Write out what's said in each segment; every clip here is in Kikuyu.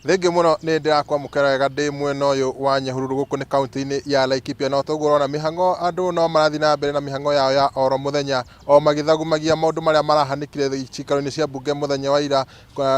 Thengiũ mũno nĩ ndĩrakwamũkĩra wega ndĩ mwena ũyũ wa Nyahururu gũkũ nĩ kaunti-inĩ ya Laikipia na toguo ũrona mĩhang'o andũ no marathiĩ na mbere na mĩhang'o yao ya oro mũthenya o magĩthagumagia maũndũ marĩa marahanĩkire cikaro-inĩ cia mbunge mũthenya wa ira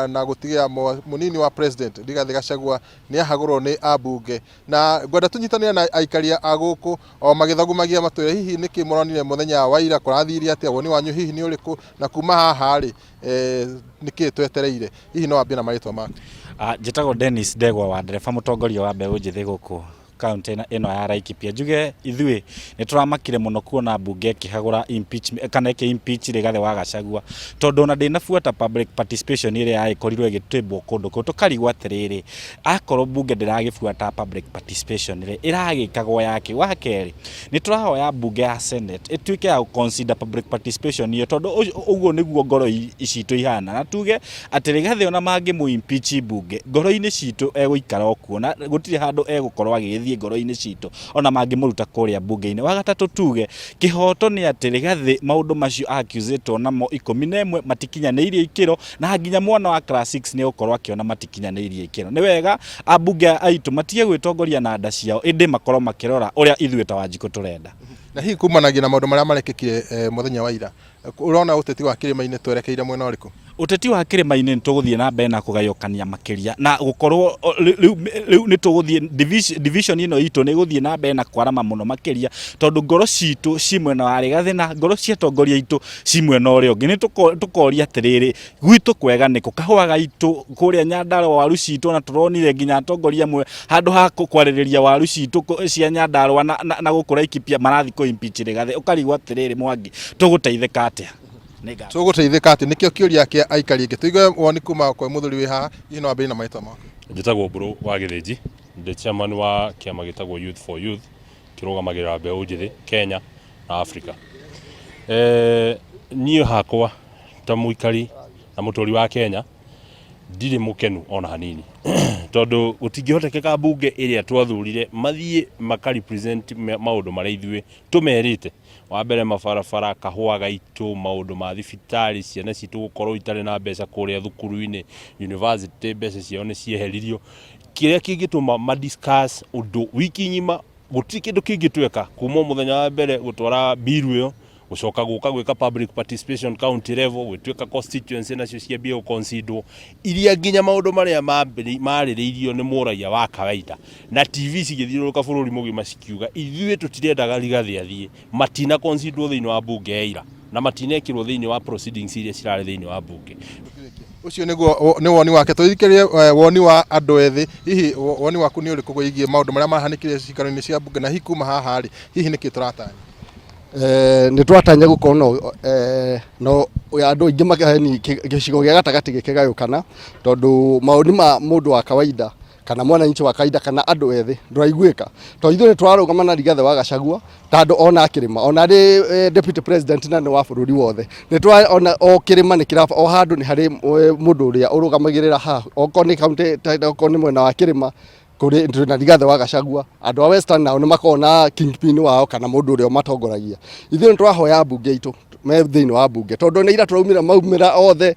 na gũtigĩra mũnini wa president Rigathĩ Gachagua nĩ ahagũrwo nĩ ambunge na ngwenda tũnyitanĩre na aikaria a gũkũ o magĩthagumagia matwĩre hihi nĩkĩ mũronire mũthenya wa ira kũrathire atĩa woni wanyu hihi nĩ ũrĩkũ na kuma haha rĩ eh, nĩkĩ twetereire hihi no wambie na marĩtwa maku. Ah, njĩtagwo Dennis Ndegwa wa ndereba mũtongoria wa mbeũ njĩthĩ gũkũ kaunti ĩno ya Laikipia. Njuge ithuĩ nĩ tũramakire mũno kuona mbunge ĩkĩhagũra impeachment kana ĩkĩ impeach Rigathĩ wa Gachagua tondũ ona ndĩnabuata public participation ĩrĩa yagĩkorirwo ĩgĩtĩmbwo kũndũ kũu tũkarigwo atĩrĩrĩ akorwo mbunge ndĩragĩbuata public participation rĩ ĩragĩkagwo yakĩ. Wa kerĩ nĩ tũrahoya mbunge ya Senate ĩtuĩke ya consider public participation ĩyo tondũ ũguo nĩguo ngoro citũ ihana na tuge atĩ Rigathĩ ona mangĩmũ impeach mbunge ngoro-inĩ citũ egũikara o kuo na gũtirĩ handũ egũkorwo agĩgĩthiĩ ngoro-inĩ citũ ona mangĩmũruta kũrĩa mbunge-inĩ. Wa gatatũ tuge kĩhoto nĩ atĩ Rigathĩ maũndũ macio accusĩtwo namo 11 matikinyanĩirie ikĩro na nginya mwana wa class 6 nĩ egũkorwo akĩona matikinyanĩirie ikĩro. Nĩ wega ambunge aitũ matige gwĩtongoria na nda ciao ĩndĩ makorwo makĩrora ũrĩa ithuĩ ta Wanjikũ tũrenda. Na hihi kumanagia na maũndũ marĩa marekĩkire eh, mũthenya wa ira ũrona ũteti wa kĩrĩma-inĩ twerekeire mwena ũrĩkũ? Ũteti wa kĩrĩma-inĩ nĩ tũgũthiĩ na mbere na kũgayũkania makĩria na gũkorwo rĩu nĩ tũgũthiĩ division ĩno itũ nĩ ĩgũthiĩ na mbere na kwarama mũno makĩria tondũ ngoro citũ ci mwena wa Rigathĩ na ngoro cia atongoria aitũ ci mwena ũrĩa ũngĩ. Nĩ tũkoria atĩrĩrĩ, gwitũ kwega nĩkũ? Kahũa gaitũ kũrĩa Nyandarũa waru citũ ona tũronire nginya atongoria amwe handũ ha kwarĩrĩria waru citũ cia Nyandarũa na gũkũ Laikipia marathiĩ kũ impeach Rigathĩ. Ũkarigwo atĩrĩrĩ Mwangi, tũgũteithĩka atĩa? Tũgũteithĩka atĩa? Nĩkĩo kĩũria kĩa aikari aingĩ. Tũigue woni kuma kwĩ mũthuri wĩ haha, hihi no wambĩrĩrie na marĩtwa maku. Njĩtagwo Mbũrũ wa Gĩthĩnji, ndĩ chairman wa kĩama gĩtagwo Youth for Youth, kĩrũgamagĩrĩra mbeũ njĩthĩ Kenya na Africa. Eh, niĩ hakwa ta mũikari na mũtũri wa Kenya ndirĩ mũkenu ona hanini tondũ gũtingĩhotekeka mbunge ĩrĩa twathurire mathiĩ maka represent maũndũ marĩa ithuĩ tũmerĩte. Wa mbere mabarabara, kahũa gaitũ, maũndũ ma thibitarĩ, ciana citũ gũkorwo itarĩ na mbeca kũrĩa thukuru-inĩ, university mbeca ciao nĩ cieheririo. Kĩrĩa kĩngĩtũma ma discuss ũndũ wiki ng'ima gũtirĩ kĩndũ kĩngĩ tweka kuma o mũthenya wa mbere gũtwara bill ĩyo gũcoka gũka gwĩka public participation county level gwĩtuĩka constituency nacio ciambie gũconsiderwo iria nginya maũndũ marĩa marĩrĩirio nĩ mũraia wa kawaida na TV cigĩthiũrũrũka bũrũri mũgima cikiuga ithuĩ tũtirendaga Rigathĩ athiĩ matina considerwo thĩinĩ wa mbunge ya ira na matinekĩrwo thĩinĩ wa proceedings iria cirarĩ thĩinĩ wa mbunge. Ũcio nĩguo nĩ woni wake. Tũthikĩrĩrie eh, woni wa andũ ethĩ. Hihi woni waku nĩ ũrĩkũ wĩgiĩ maũndũ marĩa marahanĩkire cikaro-inĩ cia mbunge na hihi kuma haha rĩ, hihi nĩkĩ tũratanya? Eh, nĩ twatanya gũkorwo no, eh, no andũ aingĩ makeni gĩcigo gĩa gatagatĩ gĩkĩgayũkana tondũ mawoni ma mũndũ wa kawaida kana mwananchi wa kawaida kana andũ ethĩ ndũraiguĩka tondũ ithuĩ nĩ tũrarũgama na Rigathĩ wa Gachagua ta andũ ona a kĩrĩma ona arĩ eh, deputy president na nĩ wa bũrũri wothe nĩ twa ona o kĩrĩma nĩ kĩra o handũ nĩ harĩ eh, mũndũ ũrĩa ũrũgamagĩrĩra ha okorwo nĩ county ta- okorwo nĩ mwena wa kĩrĩma kũrĩ twĩna Rigathĩ wa Gachagua andũ a Western nao nĩ makoragwo na kingpin wao kana mũndũ ũrĩa ũmatongoragia ithuĩ nĩ tũrahoya mbunge itũ me thĩinĩ wa mbunge tondũ nĩ ira tũraumĩra maumĩra othe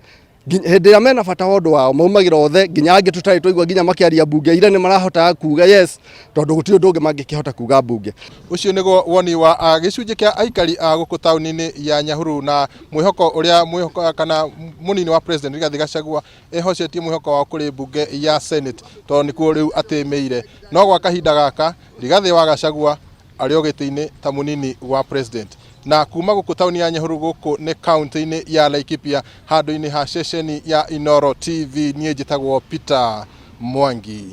hĩndĩ ĩrĩa mena bata wa ũndũ wao maumagĩra othe nginya angĩ tũtarĩ twaigua nginya makĩaria mbunge ira nĩ marahotaga kuga yes tondũ gũtirĩ ũndũ ũngĩ mangĩkĩhota kuga mbunge. Ũcio nĩguo woni wa gĩcunjĩ kĩa aikari a gũkũ taũni-inĩ ya Nyahururu na mwĩhoko ũrĩa mwĩhoko kana mũnini wa president Rigathĩ Gachagua ehocetie mwĩhoko wao kũrĩ mbunge ya Senate tondũ nĩkuo rĩu atĩmĩire. No gwa kahinda gaka Rigathĩ wa Gachagua arĩ o gĩtĩ-inĩ ta mũnini wa president. Na kuma gũkũ taũni ya Nyahururu gũkũ nĩ kaunti-inĩ ya Laikipia handũ-inĩ ha ceceni ya Inooro TV niĩ njĩtagwo Peter Mwangi.